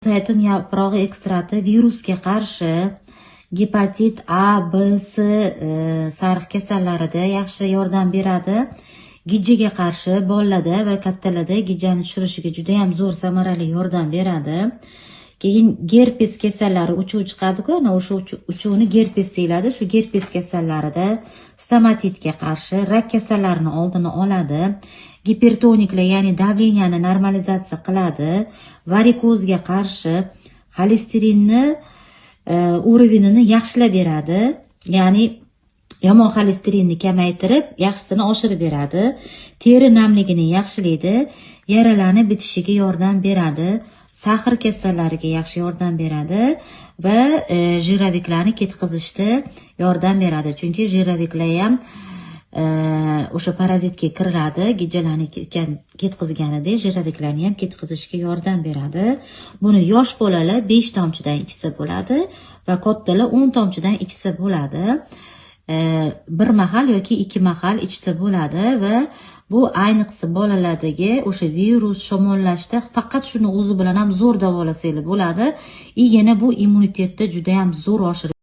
Zaytun yaprog'i ekstrakti virusga qarshi, gepatit A, B, C, sariq kasallarida yaxshi yordam beradi. Gijjaga qarshi, bolalarda va kattalarda gijjani tushirishiga judayam zo'r, samarali yordam beradi. Keyin gerpes kasallari, uchuv chiqadi-ku, ana o'sha uchuvni gerpes deyiladi. Shu gerpes kasallarida, stomatitga qarshi, rak kasallarini oldini oladi. Gipertoniklar, ya'ni давления ni normalizatsiya qiladi. Varikozga qarshi, xolesterinni уровень ini yaxshilab beradi. Ya'ni yomon xolesterinni kamaytirib, yaxshisini oshirib beradi. Teri namligini yaxshilaydi, yaralarni bitishiga yordam beradi. Сахар kasallariga yaxshi yordam beradi va жировик larni ketqizishda yordam beradi. Chunki жировик lar ham o'sha parazitga kiradi, gijjalarni ketqizganida жировик larni ham ketqizishga yordam beradi. Buni yosh bolalar 5 tomchidan ichsa bo'ladi va kattalar 10 tomchidan ichsa bo'ladi. Bir mahal yoki ikki mahal ichsa bo'ladi va bu ayniqsa bolalardagi o'sha virus, shamollashda faqat shuni o'zi bilan ham zo'r davolasanglar bo'ladi. И yana bu immunitetni juda ham zo'r oshiradi.